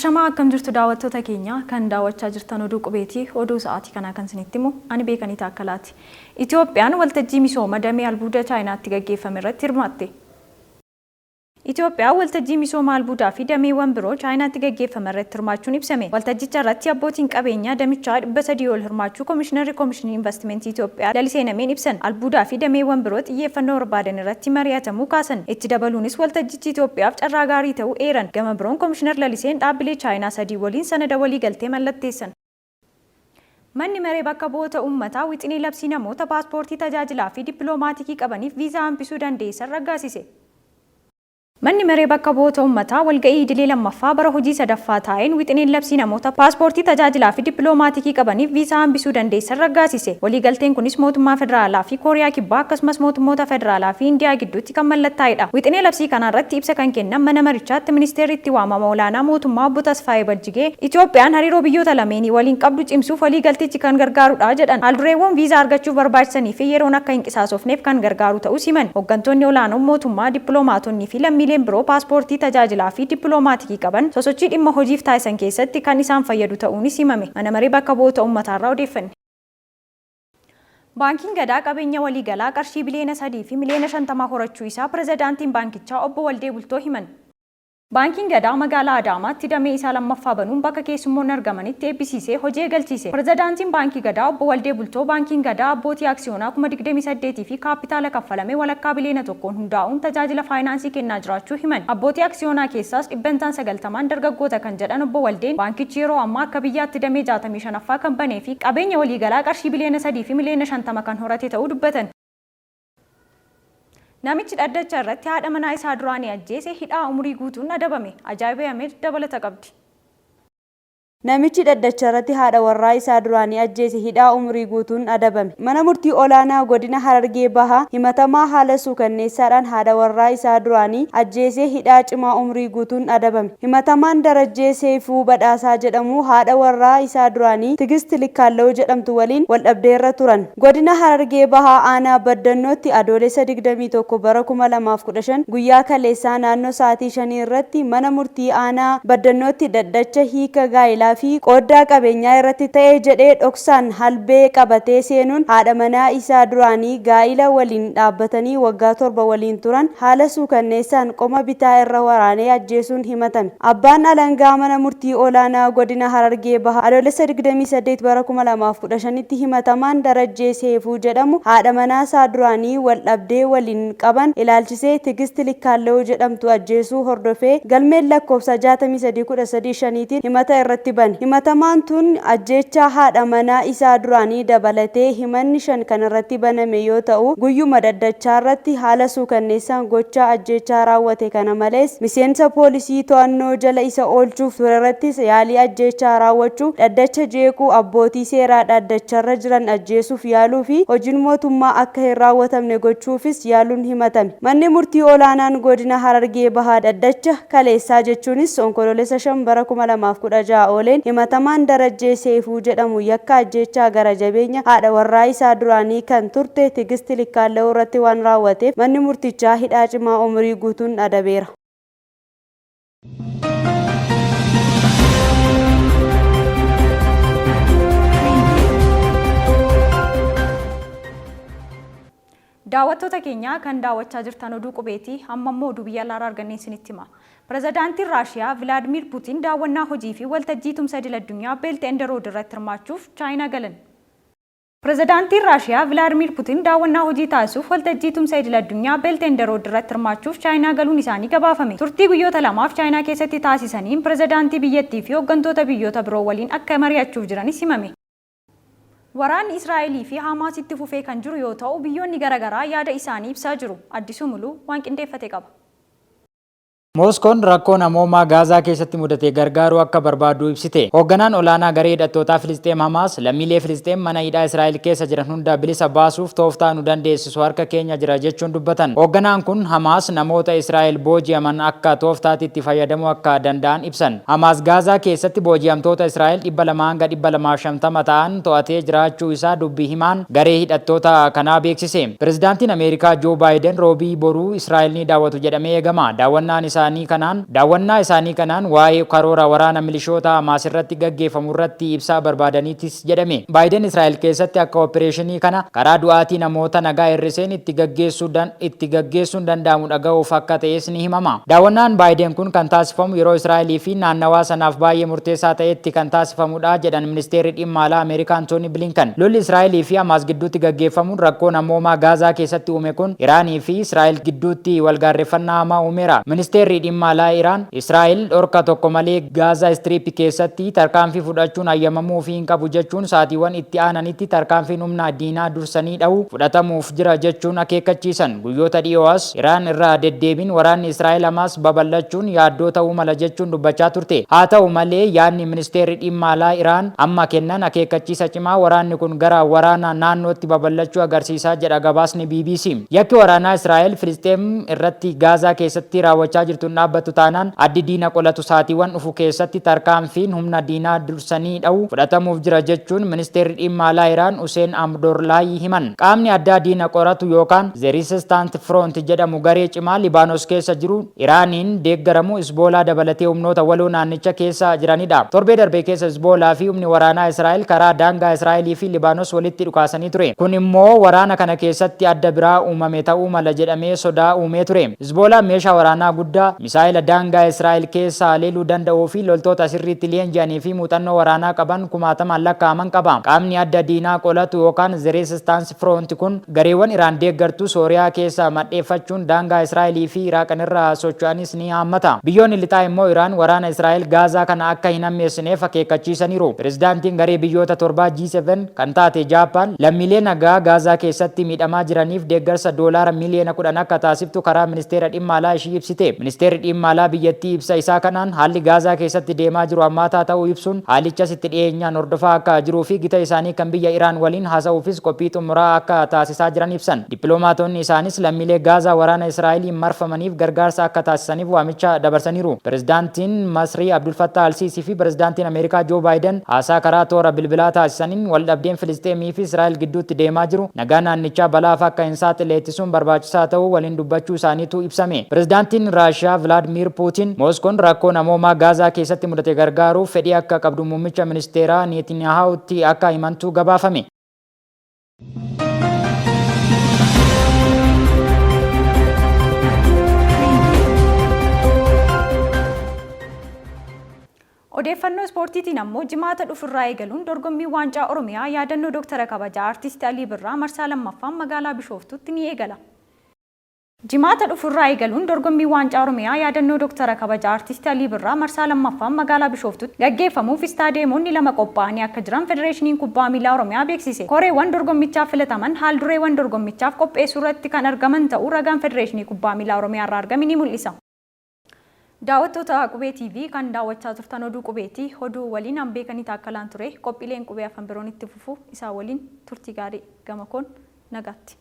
Ashamaa, akkam jirtu daawwattoota keenya? Kan daawwachaa jirtan Oduu Qubeeti. Oduu sa'aatii kanaa kan isinitti himu ani Beekanii Taakkalaati. Itoophiyaan waltajjii misooma damee albuuda Chaayinaatti gaggeeffame irratti hirmaatte. Itoophiyaan waltajjii misooma albuudaa fi dameewwan biroo Chaayinaatti gaggeeffame irratti hirmaachuun ibsame. Waltajjicha irratti abbootiin qabeenyaa damichaa 300 ol hirmaachuu Komishinarri Komishinii Invastimentii Itoophiyaa Lalisee Nameen ibsan. Albuudaa fi dameewwan biroo xiyyeeffannoo barbaadan irratti mari'atamuu kaasan. Itti dabaluunis waltajjichi Itoophiyaaf carraa gaarii ta'uu eeran. Gama biroon Komishinar Laliseen dhaabbilee Chaayinaa 3 waliin sanada waliigaltee mallatteessan. Manni Maree Bakka Bu'oota Uummataa wixinee labsii namoota paaspoortii tajaajilaa fi dippiloomaatikii qabaniif viizaa hambisuu dandeessisan raggaasise. Manni Maree Bakka Bu'oota Uummataa walga'ii idilee 2ffaa bara hojii 3ffaa taa'een wixineen labsii namoota paaspoortii tajaajilaa fi dippiloomaatikii qabaniif viizaa hambisuu dandeessisan raggaasise. Waliigalteen kunis mootummaa Federaalaa fi Kooriyaa Kibbaa akkasumas mootummoota Federaalaa fi Indiyaa gidduutti kan mallattaa'edha. Wixinee labsii kanaarratti ibsa kan kennan mana marichaatti Ministeerri Itti Waamama Olaanaa Mootummaa Obbo Tasfaayee Baljigee, Itoophiyaan hariiroo biyyoota lameenii waliin qabdu cimsuuf waliigaltichi kan gargaarudha jedhan. Haaldureewwan viizaa argachuuf barbaachisanii fi yeroon akka hin qisaasofneef kan gargaaru ta'uus himan. Hoggantoonni olaanoon mootummaa, dippilomaatonnii fi lammiileen biroo paaspoortii tajaajilaa fi dippilomaatikii qaban sosochii dhimma hojiif taasisan keessatti kan isaan fayyadu ta'uunis himame. Mana Maree Bakka Bu'oota Ummataarraa odeeffanne. Baankiin Gadaa qabeenya waliigalaa qarshii biliyoona 3 fi miliyoona 50 horachuu isaa Pirezidaantiin baankichaa Obbo Waldee Bultoo himan. Baankiin Gadaa magaalaa Adaamaatti damee isaa lammaffaa banuun bakka keessummoonni argamanitti eebbisiisee hojii eegalchiise. Pirezidaantiin Baankii Gadaa Obbo Waldee Bultoo Baankiin Gadaa abbootii aksiyoonaa 28,000 fi kaappitaala kaffalame walakkaa biliyoona tokkoon hundaa'uun tajaajila faayinaansii kennaa jiraachuu himan. Abbootii aksiyoonaa keessaas dhibbentaan 90n dargaggoota kan jedhan Obbo Waldeen, baankichi yeroo ammaa akka biyyaatti damee 65ffaa kan banee fi qabeenya waliigalaa qarshii biliyoona 3 fi miliyoona 50 kan horate ta'uu dubbatan. Namichi dhaddacha irratti haadha manaa isaa duraanii ajjeese hidhaa umurii guutuun adabame. Ajaa'ibee Ameed dabalata qabdi. Namichi dhaddacharratti haadha warraa isaa duraanii ajjeese hidhaa umurii guutuun adabame. Mana Murtii Olaanaa Godina Harargee Bahaa himatamaa haala suukanneessaadhaan haadha warraa isaa duraanii ajjeesee hidhaa cimaa umurii guutuun adabame. Himatamaan Darajjee Seeyfuu Badhaasaa jedhamu haadha warraa isaa duraanii Tigist Likkaallawu jedhamtu waliin waldhabdeerra turan. Godina Harargee Bahaa Aanaa Baddannootti Adoolessa 21 bara 2015 guyyaa kaleessaa naannoo sa'aatii shanii irratti mana murtii aanaa Baddannootti dhaddacha hiika gaa'ilaa fi qooddaa qabeenyaa irratti ta'e jedhee dhoksaan halbee qabatee seenuun haadha manaa isaa duraanii gaa'ila waliin dhaabbatanii waggaa 7 waliin turan haala suukanneessaan qoma bitaa irra waraanee ajjeesuun himatame. Abbaan Alangaa Mana Murtii Olaanaa Godina Harargee Bahaa Adoolessa 28 bara 2015tti himatamaan Darajjee Seefuu jedhamu haadha manaasaa duraanii waldhabdee waliin qaban ilaalchisee Tigist Likkaallewu jedhamtu ajjeesuu hordofee galmeen lakkoofsa 63 13 5tiin himata irratti bane. Himatamaan tun ajjeechaa haadha manaa isaa duraanii dabalatee himanni 5 kan irratti baname yoo ta'u, guyyuma dhaddachaarratti haala suukanneessaan gochaa ajjeechaa raawwate kana malees miseensa poolisii to'annoo jala isa oolchuuf turerrattis yaalii ajjeechaa raawwachuu, dhaddacha jeequu, abbootii seeraa dhaddacharra jiran ajjeesuuf yaaluu fi hojiin mootummaa akka hin raawwatamne gochuufis yaaluun himatame. Manni Murtii Olaanaan Godina Harargee Bahaa dhaddacha kaleessaa jechuunis Onkoloolessa 5 bara 2016 ooleen himatamaan Darajjee Seeyfuu jedhamu yakka ajjeechaa gara jabeenya haadha warraa isaa duraanii kan turte Tigist Likkaallewu irratti waan raawwateef manni murtichaa hidhaa cimaa umurii guutuun adabeera. Daawwattoota keenya, kan daawwachaa jirtan Oduu Qubeeti. Amma immoo oduu biyya alaarraa arganneen isinitti hima. Pirezidaantiin Raashiyaa Vilaadmiir Putiin daawwannaa hojii fi waltajjii tumsa idil addunyaa Belt and Road irratti hirmaachuuf Chaayinaa galan. Pirezidaantiin Raashiyaa Vilaadmiir Putiin daawwannaa hojii taasisuuf waltajjii tumsa idil addunyaa Belt and Road irratti hirmaachuuf Chaayinaa galuun isaanii gabaafame. Turtii guyyoota lamaaf Chaayinaa keessatti taasisaniin pirezidaantii biyyattii fi hoggantoota biyyoota biroo waliin akka mari'achuuf jiranis himame. Waraanni Israa'elii fi Haamaas itti fufee kan jiru yoo ta'u, biyyoonni garagaraa yaada isaanii ibsaa jiru. Addisuu Muluu waan qindeeffate qaba. Mooskoon rakkoo namoomaa Gaazaa keessatti mudate gargaaruu akka barbaaddu ibsite. Hoogganaan olaanaa garee hidhattootaa Filisxeem Hamaas, lammiilee Filisxeem mana hidhaa Israa'el keessa jiran hunda bilisa baasuuf tooftaa nu dandeessisu harka keenya jira jechuun dubbatan. Hoogganaan kun Hamaas namoota Israa'el booji'aman akka tooftaatti itti fayyadamuu akka danda'an ibsan. Hamaas Gaazaa keessatti booji'amtoota Israa'el 200 hanga 250 ta'an to'atee jiraachuu isaa dubbi himaan garee hidhattoota kanaa beeksise. Pirezidaantiin Ameerikaa Joo Baayiden Roobii boruu Israa'el ni daawwatu jedhamee eegama. Daawwannaan isaanii isaanii kanaan daawwannaa isaanii kanaan waa'ee karoora waraana milishoota Hamaas irratti gaggeeffamu irratti ibsaa barbaadaniitis jedhame. Baayiden Israa'el keessatti akka opereeshinii kana karaa du'aatii namoota nagaa hir'iseen itti gaggeessuun danda'amu dhaga'uuf akka ta'es ni himama. Daawwannaan Baayiden kun kan taasifamu yeroo Israa'elii fi naannawaa sanaaf baay'ee murteessaa ta'etti kan taasifamudha jedhan ministeerri dhimma alaa Ameerikaa Antooni Bilinkan. Lolli Israa'elii fi Hamaas gidduutti gaggeeffamuun rakkoo namoomaa Gaazaa keessatti uume kun Iraanii fi Israa'el gidduutti walgaarreffannaa hamaa uumeera. Ministeerri dhimma alaa Iraan Israa'el dhorka tokko malee Gaazaa Istiriip keessatti tarkaanfii fudhachuun hayyamamuufii hin qabu jechuun sa'aatiiwwan itti aananitti tarkaanfiin humna diinaa dursanii dha'u fudhatamuuf jira jechuun akeekkachiisan. Guyyoota dhiyoo as Iraan irraa deddeebiin waraanni Israa'el Hamaas babal'achuun yaaddoo ta'uu mala jechuun dubbachaa turte. Haa ta'u malee yaadni ministeerri dhimma alaa Iraan amma kennan akeekkachiisa cimaa waraanni kun gara waraana naannootti babal'achuu agarsiisa jedha gabaasni BBC. Yakki waraanaa Israa'el Filisxeem irratti Gaazaa keessatti raawwachaa jirtu hin dhaabbattu taanaan addi diina qolatu sa'aatiiwwan dhufu keessatti tarkaanfiin humna diinaa dursanii dha'u fudhatamuuf jira jechuun ministeerri dhimma alaa Iraan Huseen Amdoorlaayi himan. Qaamni addaa diina qoratu yookaan The Resistant Front jedhamu garee cimaa Libaanos keessa jiru Iraaniin deeggaramu Hizboolaa dabalatee humnoota waloo naannicha keessa jiranidha. Torbee darbe keessa Hizboolaa fi humni waraanaa Israa'el karaa daangaa Israa'elii fi Libaanos walitti dhukaasanii ture. Kun immoo waraana kana keessatti adda biraa uumame ta'uu mala jedhamee sodaa uumee ture. Hizboolaan meeshaa waraanaa guddaa, misaa'ela daangaa Israa'el keessa haleeluu danda'uu fi loltoota sirriitti leenji'anii fi muuxannoo waraanaa qaban kumaatamaan lakkaa'aman qaba. Qaamni adda diinaa qolatu yookaan The Resistance Front kun gareewwan Iraan deeggartu Sooriyaa keessa madheeffachuun daangaa Israa'elii fi Iraaqanirra socho'anis ni haammata. Biyyoonni lixaa immoo Iraan waraana Israa'el Gaazaa kana akka hin hammeessineef akeekkachiisaniiru. Pirezidaantiin garee biyyoota torbaa G7 kan taate Jaappaan lammiilee nagaa Gaazaa keessatti miidhamaa jiraniif deeggarsa doolaara miliyoona 10 akka taasiftu karaa ministeera dhimma alaa ishii ibsite. Ministeerri dhimma alaa biyyattii ibsa isaa kanaan haalli Gaazaa keessatti deemaa jiru hammaataa ta'uu ibsuun haalichas itti dhiyeenyaan hordofaa akka jiruu fi gita isaanii kan biyya Iraan waliin haasa'uufis qophii xumuraa akka taasisaa jiran ibsan. Dippiloomaatonni isaanis lammiilee Gaazaa waraana Israa'eliin marfamaniif gargaarsa akka taasisaniif waamicha dabarsaniiru. Pirezidaantiin Masrii Abdul Fattah Al-Siisii fi Pirezidaantiin Ameerikaa Joo Baayiden haasaa karaa toora bilbilaa taasisaniin waldhabdeen Filisxeemii fi Israa'el gidduutti deemaa jiru nagaa naannichaa balaaf akka hin saaxille ittisuun barbaachisaa ta'uu waliin dubbachuu isaaniitu ibsame. Pirezidaantiin Raashiyaa Vilaadmiir Puutiin Mooskoon rakkoo namoomaa Gaazaa keessatti mudate gargaaruuf fedhii akka qabdu muummicha ministeeraa Neetiniyahaawutti akka himantu gabaafame. Odeeffannoo ispoortiitiin ammoo Jimaata dhufurraa eegaluun dorgommii Waancaa Oromiyaa yaadannoo Dooktara Kabajaa Artisti Alii Birraa marsaa 2ffaan magaalaa Bishooftuutti ni eegala. Jimaata dhufurraa eegaluun dorgommii Waancaa Oromiyaa yaadannoo Dooktara Kabajaa Artisti Alii Birraa marsaa 2ffaan magaalaa Bishooftuutti gaggeeffamuuf istaadiyeemonni 2 qophaa'anii akka jiran Federeeshiniin Kubbaa Miilaa Oromiyaa beeksise. Koreewwan dorgommichaaf filataman haal-dureewwan dorgommichaaf qopheessuurratti kan argaman ta'uu ragaan Federeeshinii Kubbaa Miilaa Oromiyaarraa argame ni mul'isa. Daawwattoota Qubee TV kan daawwachaa turtan oduu Qubeeti. Oduu waliin an Beekanii Taakkalaan ture. Qophiileen Qubee hafan biroon itti fufu. Isaan waliin turtii gaarii. Gama koon nagaatti.